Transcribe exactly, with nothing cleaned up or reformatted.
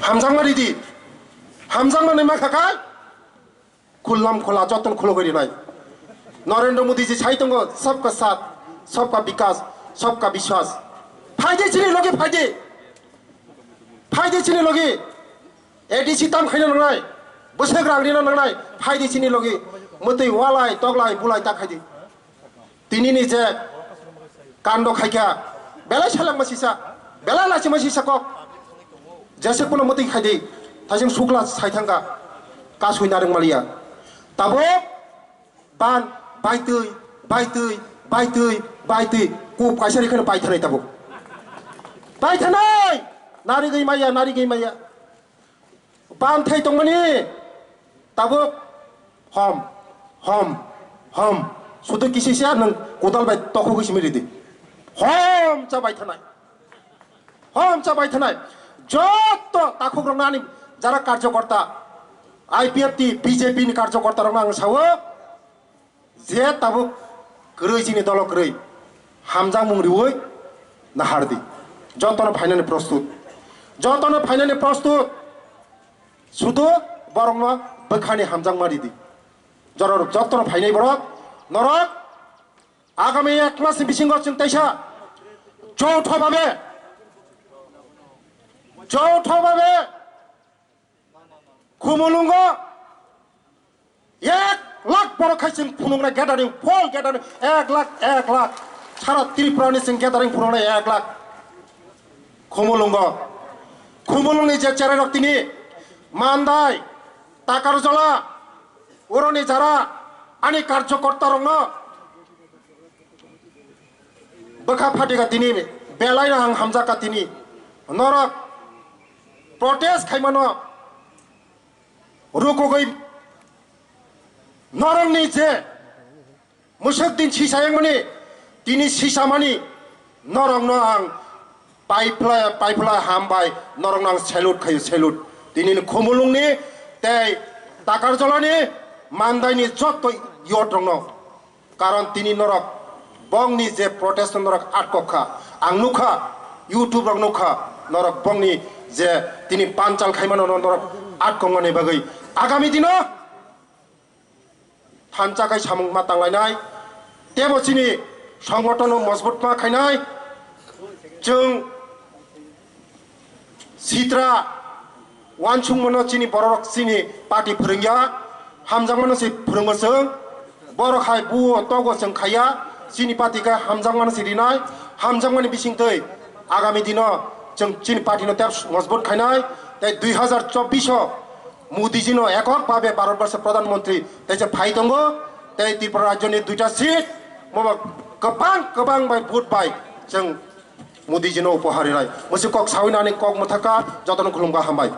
Hamjakma ridi. Hamjakma nai ma khakai. Khullam khula joton khulogwi rinai. Narendra Modi ji sai tongo, "Sabka saath, sabka vikas, sabka vishwas." Phaidi chini logi phaidi. Phaidi chini logi. A D C tam khaina nangnai. Bwswk rang rina nangnai. Phaidi chini logi. Mwtwi walai, toklai, bulai ta khaidi. Tinini je kando khaikha, belai selengma sisa, belai lachima sisa kok. Jese kuno mwtwi khaidi, thaising sukla sai thangkha, kasui narwk maliya. Tabuk ban, baitwi, baitwi, baitwi, baitwi, kup kaisa ri kheno baithanai tabuk. Baithanai! Narigwi maya, narigwi maya. Banthai tongmani tabuk hom, hom, hom. Sudu kisisa nwng kodal bai tokhogwi simi ridi. Hom cha baithanai. Hom cha baithanai. Joto takhuk rokno ani jara karjokorta, I P F T, B J P ni karjokorta rokno ang sao. Je tabuk kwrwi chini dolo kwrwi hamjakmung riwi nahardi. Jotono phainani prostut. Jotono phainani prostut. Sudu borokno bwkhani hamjakma ridi. Jorok jotono phainai borok norok agami ek masni bisingo chwng teisa joutho babe, joutho babe Khumulwngo ek lakh borok khai chwng phunuknai gathering, full gathering, ek lakh, ek lakh. Sara Tripura ni chwng gathering phunuknai ek lakh. Khumulwngo, Khumulwngni je cherai rok tini Mandai, Takarjala, oroni jara ani karjokorta rokno bwkha phatika tini, belai no ang hamjakha tini. Norok protest khaimano rukugwi norokni je mwswk din sisa yangmani, tini sisamani norokno ang paipla, paipla hambai, norokno ang salute khayo, salute. Tini Khumulwngni tei Takarjalani Mandaini joto youth rokno. Karon tini norok bongni je protest norok atkok kha, ang nukha, YouTube rok nukha, norok bongni je tini panchal khaimano norok atkokmani bagwi agami dino thansa khai samung ma tanglainai, tebo chini songgotono mojbut ma khainai, chwng Sitra uansukmano chini bororok chini party phwrwngya, hamjakmano se phwrwngo chwng. Borok hai buo togo chwng khaiya, chini party khe hamjakmano se rinai, hamjakmani bisingtwi agami dino chwng chini party no tep mojbut khainai. Tei dui hazar chobbish o Modi jino ekok babe Bharat Borso Pradhan Mantri tei se phai tongo, tei Tripura rajyoni duita seat mobo kwbang kwbang bai vote bai chwng Modi jino upohar rinai. Mwswi kok sawi nani kok mwthaka jotono khulumkha, hambai.